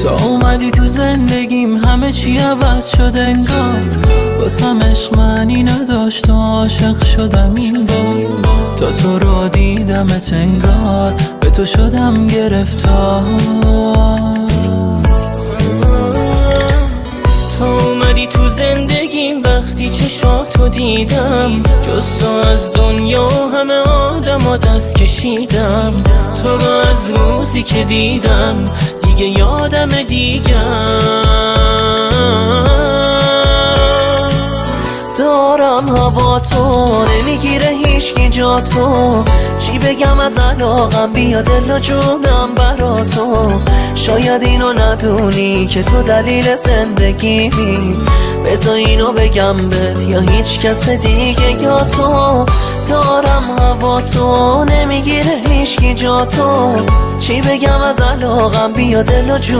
Та омадӣ ту зиндагим, ҳама чӣ иваз шуд ангор. Васам ишқ маънӣ надошт ва ошиқ шудам ин бор. То туро дидамат, ангор ба ту шудам гирифтор. Ту омадӣ ту зиндагим, вақте чашматро дидам, ҷуз ту аз дунё ҳама одамо даст кашидам. Туро аз рӯзе ки дидам, дигар ёдам дигар. Дорам ҳаво ту, намегирад ҳеҷкӣ ҷои ту. Чӣ бигам аз алоқам, биё дилу ҷонам барои ту. Шояд ино надонӣ, ки ту далели зиндагиамӣ. Бигзор ино бигам бат ё ҳеҷкас дигар ё ту. Дорам ҳаво ту, намегирад ҳеҷкӣ ҷои ту. Чӣ бигам аз алоқам, биё дилу ҷонам.